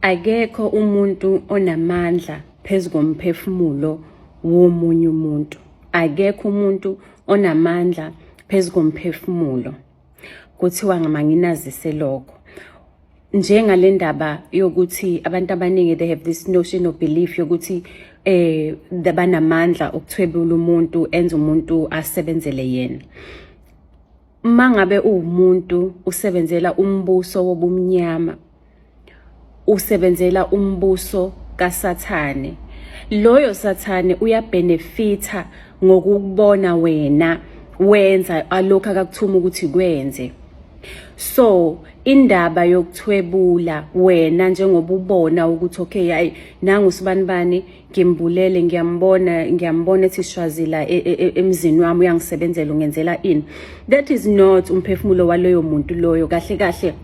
Akekho umuntu onamandla phezu komphefumulo womunye umuntu. Akekho umuntu onamandla phezu komphefumulo. Kuthiwa manginazise lokho. Njengale ndaba yokuthi abantu abaningi, they have this notion of belief yokuthi banamandla okuthwebula umuntu, enza umuntu asebenzele yena. Mangabe uwumuntu usebenzela umbuso wobumnyama, usebenzela umbuso kaSathane, loyo Sathane uyabenefitha ngokubona wena wenza alokhu akakuthuma ukuthi kwenze. So indaba yokuthwebula wena, njengoba ubona ukuthi okay, hayi, nangu sibanibani ngimbulele, ngiyambona, ngiyambona ethi shwazila emzini wami, uyangisebenzela, ungenzela ini, that is not umphefumulo waloyo muntu loyo. Kahle kahle,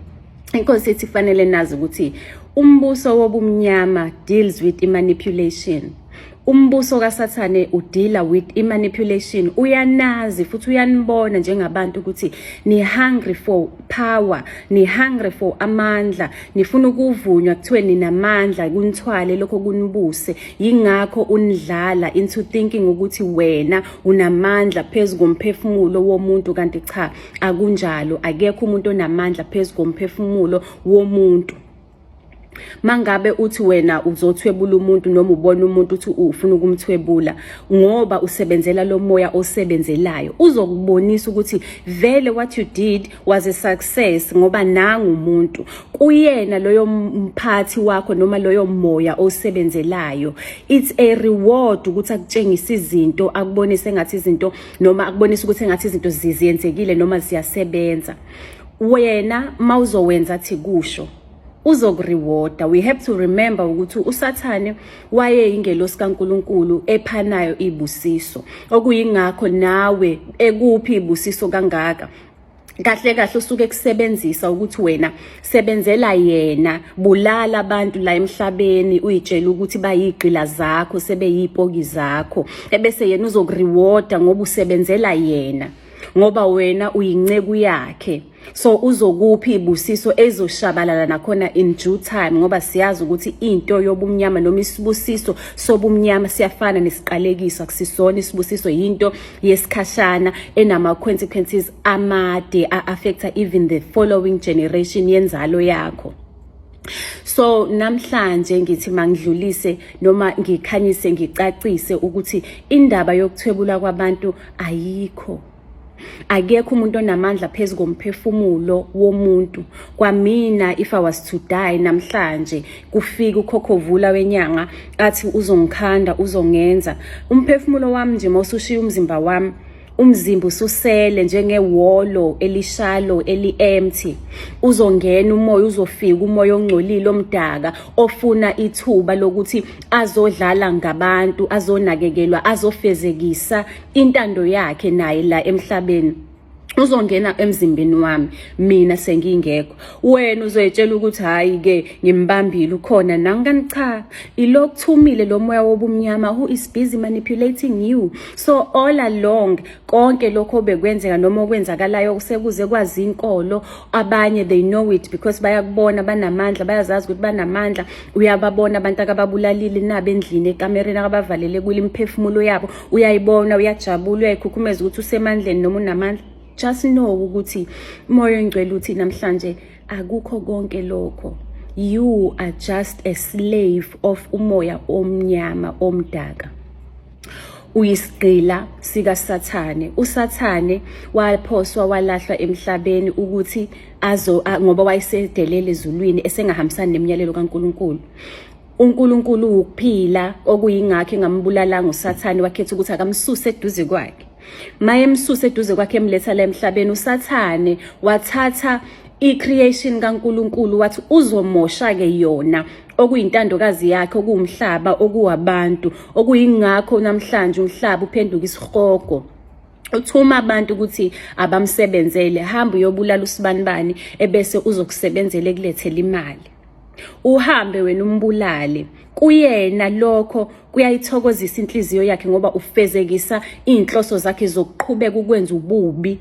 inkosi ithi kufanele nazi ukuthi umbuso wobumnyama deals with manipulation. Umbuso kaSathane udeala with imanipulation. Uyanazi futhi uyanibona njengabantu ukuthi ni hungry for power, ni hungry for amandla, nifuna ukuvunywa kuthiwe ninamandla, kunithwale lokho kunibuse. Yingakho unidlala into thinking ukuthi wena unamandla phezu komphefumulo womuntu, kanti cha, akunjalo. Akekho umuntu onamandla phezu komphefumulo womuntu. Mangabe uthi wena uzothwebula umuntu noma ubona umuntu uthi ufuna ukumthwebula ngoba usebenzela lo moya osebenzelayo, uzokubonisa ukuthi vele what you did was a success, ngoba nangu umuntu kuyena loyo mphathi wakho noma loyo moya osebenzelayo. It's a reward ukuthi akutshengise izinto, akubonise engathi izinto noma akubonise ukuthi engathi izinto ziyenzekile noma ziyasebenza. Wena mawuzowenza athi kusho, uzokurewarda. We have to remember ukuthi uSathane wayeyingelosi kaNkuluNkulu ephanayo ibusiso, okuyingakho nawe ekuphi ibusiso kangaka. Kahle kahle, usuke kusebenzisa ukuthi wena sebenzela yena, bulala abantu la emhlabeni, uyitshela ukuthi bayigqila zakho, sebeyipoki zakho, ebese yena uzokurewarda ngoba usebenzela yena, ngoba wena uyinceku yakhe. So uzokuphi ibusiso ezoshabalala nakhona in due time, ngoba siyazi ukuthi into yobumnyama noma isibusiso sobumnyama siyafana nesiqalekiso. Akusisona isibusiso, yinto yesikhashana enama consequences amade a-affecta even the following generation yenzalo yakho. So namhlanje ngithi mangidlulise noma ngikhanyise, ngicacise ukuthi indaba yokuthwebula kwabantu ayikho. Akekho umuntu onamandla phezu komphefumulo womuntu. Kwamina, if I was to die namhlanje, kufika ukhokhovula wenyanga athi uzongikhanda, uzongenza, umphefumulo wami nje mawusushiya umzimba wami, umzimba ususele njengewolo elishalo eli-empty, uzongena umoya, uzofika umoya ongcolile omdaka ofuna ithuba lokuthi azodlala ngabantu, azonakekelwa, azofezekisa intando yakhe naye la emhlabeni. Uzongena emzimbeni wami mina sengingekho. Wena uzoyitshela ukuthi hayi ke, ngimbambile, ukhona nangani. Cha, ilokuthumile lo moya wobumnyama who is busy manipulating you. So all along, konke lokho bekwenzeka noma okwenzakalayo sekuze kwazi inkolo, abanye they know it because bayakubona banamandla, bayazazi ukuthi banamandla. Uyababona abantu akababulalile nabo endlini, ekamereni akabavalele kule imiphefumulo yabo, uyayibona, uyajabula, uyayikhukhumeza ukuthi usemandleni noma unamandla. Just know ukuthi umoya oyingcwele uthi namhlanje akukho konke lokho. You are just a slave of umoya omnyama omdaka, uyisigqila sikaSathane. USathane waphoswa, walahlwa emhlabeni ukuthi azo ngoba wayesedelele ezulwini, esengahambisani nemiyalelo kaNkuluNkulu. UNkulunkulu ukuphila, okuyingakho engambulalanga uSathane, wakhetha ukuthi akamsuse eduze kwakhe. Mayemsuse eduze kwakhe, emletha la emhlabeni, uSathane wathatha i-creation kaNkulunkulu, wathi uzomosha ke yona okuyintandokazi yakhe, okuwumhlaba, okuwabantu, okuyingakho namhlanje umhlaba uphenduka isihogo. Uthuma abantu ukuthi abamsebenzele. Hamba uyobulala usibanibani, ebese uzokusebenzela, ekulethela imali. Uhambe wena umbulale. Kuyena lokho kuyayithokozisa inhliziyo yakhe, ngoba ufezekisa iy'nhloso zakhe zokuqhubeka ukwenza ububi,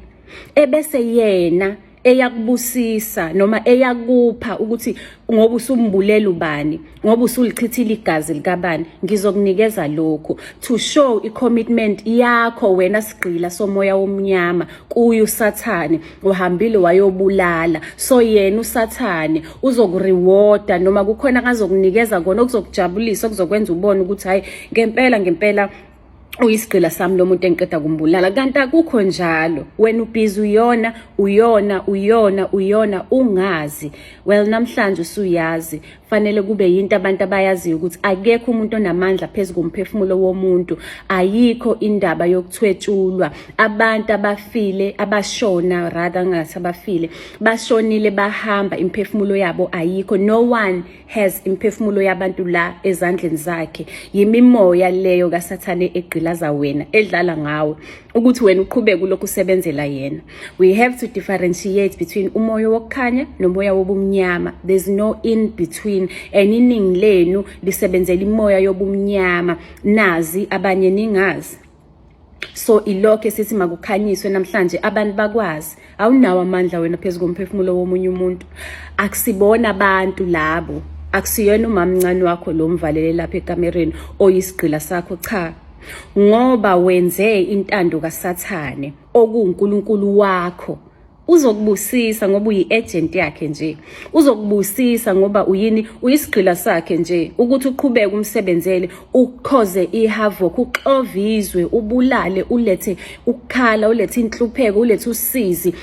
ebese yena Eyakubusisa noma eyakupha ukuthi ngoba usumbulela ubani, ngoba usulichithile igazi likabani, ngizokunikeza lokhu to show i-commitment yakho wena sigqila somoya omnyama kuye uSathane. Uhambile wayobulala, so yena uSathane uzokurewarda noma kukhona akazokunikeza kona okuzokujabulisa, okuzokwenza ubone ukuthi hayi, ngempela ngempela uyisigqila sami lo muntu engiqeda kumbulala. Kanti akukho njalo, wena ubhizi uyona uyona uyona uyona ungazi. Well, namhlanje usuyazi. Fanele kube yinto abantu abayaziyo ukuthi akekho umuntu onamandla phezu komphefumulo womuntu. Ayikho indaba yokuthwetshulwa abantu abafile, abashona rather, ngathi abafile, bashonile, bahamba, imphefumulo yabo ayikho. No one has imphefumulo yabantu la ezandleni zakhe. Yimimoya leyo kaSathane egqilaza wena, edlala ngawe ukuthi wena uqhubeke ulokhu usebenzela yena. We have to differentiate between umoya wokukhanya nomoya wobumnyama. There's no in between, and iningi lenu lisebenzela imoya yobumnyama, nazi abanye ningazi. So ilokho esithi makukhanyiswe namhlanje, abantu bakwazi. Awunawo amandla wena phezu komphefumulo womunye umuntu. Akusibona abantu labo, akusiyena umamncane wakho lo mvalele lapha ekamereni oyisigqila sakho. Cha, ngoba wenze intando kaSathane okuwuNkulunkulu wakho, uzokubusisa ngoba uyi-agent yakhe nje. Uzokubusisa ngoba uyini? Uyisigqila sakhe nje, ukuthi uqhubeke umsebenzele, ukhoze ihavoc, uxove izwe, ubulale, ulethe ukukhala, ulethe inhlupheko, ulethe usizi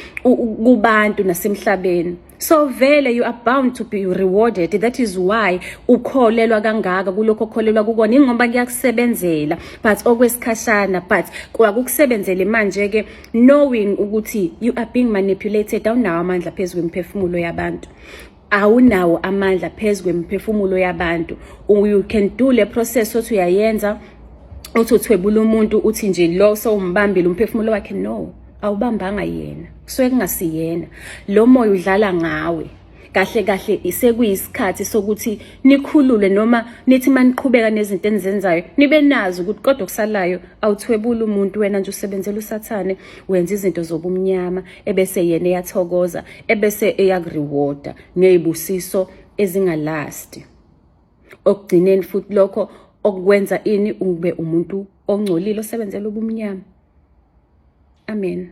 kubantu nasemhlabeni. So vele you are bound to be rewarded. That is why ukholelwa kangaka kulokho okholelwa kukona, ingoba kuyakusebenzela, but okwesikhashana. But kwakukusebenzele manje ke, knowing ukuthi you are being manipulated. Awunawo amandla phezu kwemiphefumulo yabantu, awunawo amandla phezu kwemiphefumulo yabantu. You can do le process othi uyayenza, uthi uthwebula umuntu, uthi nje lo sowumbambile umphefumulo wakhe. No, awubambanga yena, kusuke kungasiyena lo moya udlala ngawe. Kahle kahle sekuyisikhathi sokuthi nikhulule, noma nithi maniqhubeka nezinto enizenzayo, nibe nazo ukuthi kodwa kusalayo awuthwebula umuntu. Wena nje usebenzela uSathane, wenza izinto zobumnyama, ebese yena eyathokoza, ebese eyakurewarda ngezibusiso ezingalasti. Okugcineni futhi lokho okwenza ini? Ube umuntu ongcolile osebenzela ubumnyama. Amen.